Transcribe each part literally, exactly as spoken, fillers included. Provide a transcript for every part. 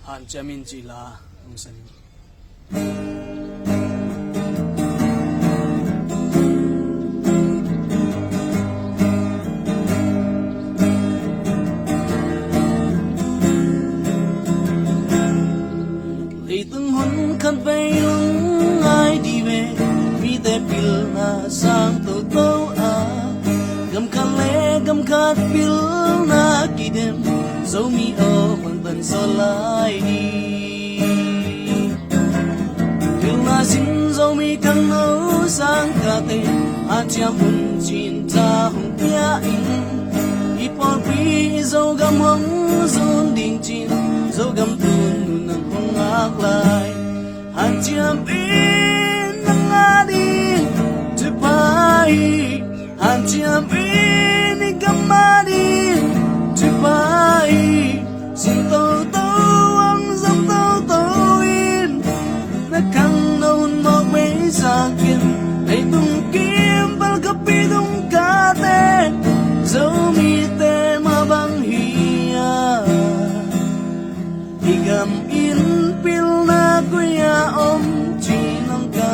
Hanciam in cih la hong san in. Leitung hun khat vei lungngai dih ve, mite pilna sang toto a, gam khat le gam khat pilna kidem, Zomi aw, hong pan sawl lai ni. Pilna sin Zomi khangno sang kate, hanciam un cih tha hong pia in. I pawlpi i Zogam hong zun ding cih, Zogam tun nun nang hong ngak lai. Hanciam in nang a ding thupha hi. Hanciam in i gam a ding thupha hi. Sin toto, hong zom toto in, na khangno hun mawk bei sak in. Leitung kim bal ka pi dung kate, Zomite mah bang hi a, i gam in pilna koi ah om ci nang ka.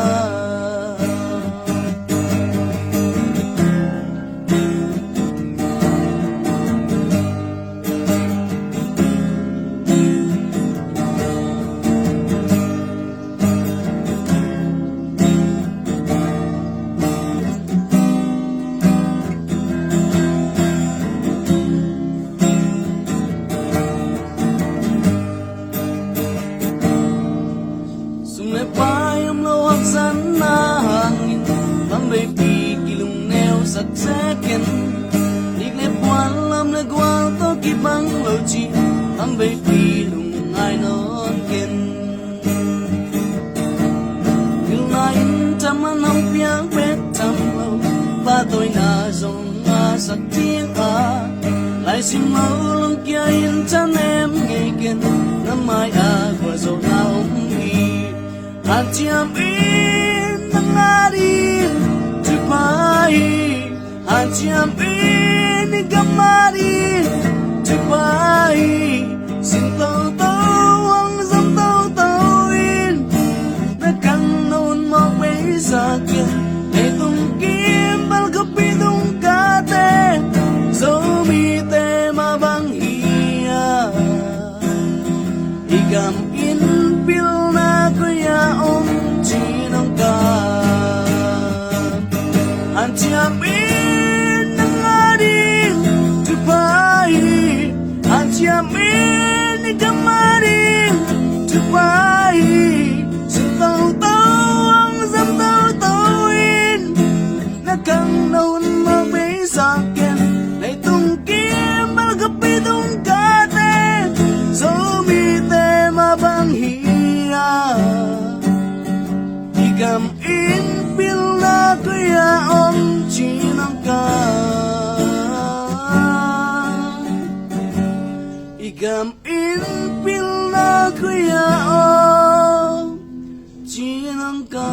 Sum le pai om lo haksanna hangin, tamveipi kilungneu sak zekin. Dik le puan, lam le gual tawh kibang lo ci, tamveipi lungngai nawn ken. Pilna in tham a, nam piang bek tham lo, pahtawina zong a sak ding a, laisim lo lungkia in thanem ngei ken, na mai ah gualzawhna om hi. Hanciam in nang a ding thupha hi. Hanciam in i gam a ding thupha hi. Sin toto, hong zom toto in, na khangno hun mawk bei sak in. Leitung kim bal ka pi dung kate, Zomite mah bang hi a, i gam in pilna koi ah om ci nang ka. Hanciam in nang a ding thupha hi. Hanciam in i gam a ding thupha hi. Sin toto, hong zom toto in, na khangno hun mawk bei sak in. Leitung kim bal ka pi dung kate, Zomite mah bang hi a, i gam in pilna koi ah om ci nang ka. I gam in pilna koi ah om ci nang ka.